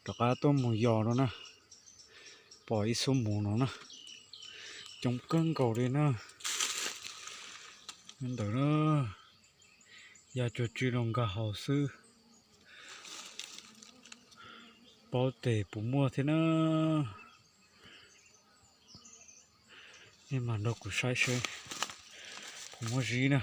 Rov qab tuaj mus yos no na, pom ib xub mus no na, coob kawg nkaus li na. Ntawd na, yog cuag tsw los nkag hauv xwb, paub tes puas muaj thiab na. Nej mam nrog kuv saib seb puas muaj zib na.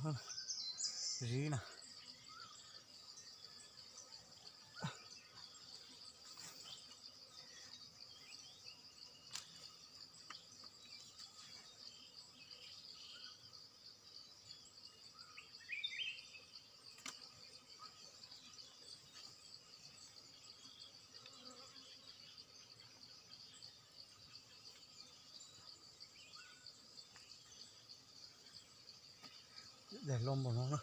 Zib na. Daim loj npaum no na.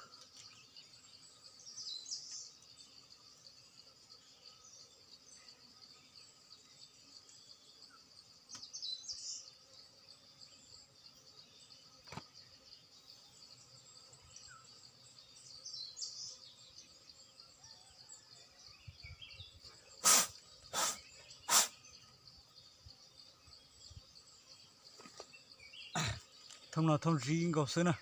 Thooj no thooj zib nkaus xwb na.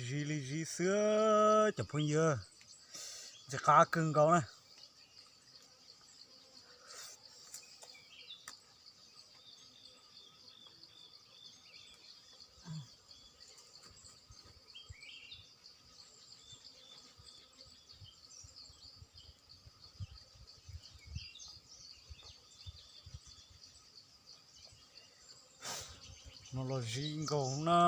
Zib li zib xwb cov phooj ywg, ntxim qab kawg nkaus na. No los zib nkaus na.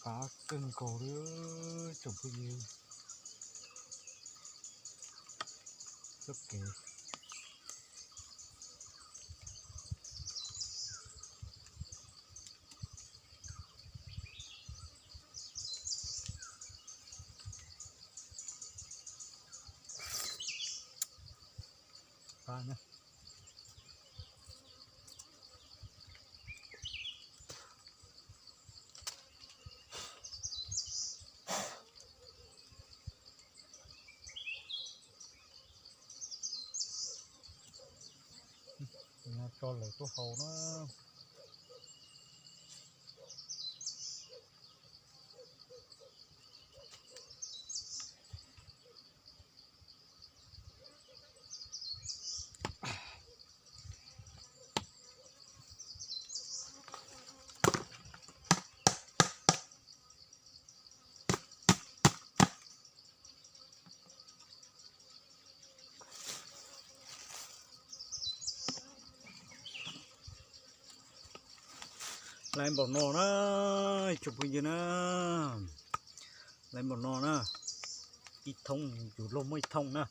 Qab kawg nkaus li tsoom phooj ywg. Txoj kev Tso lawv tuaj haus na. Laiv npaum no na, ib tsoom phooj ywg na, laiv npaum no na, ib thooj yus luag muaj ib thooj na.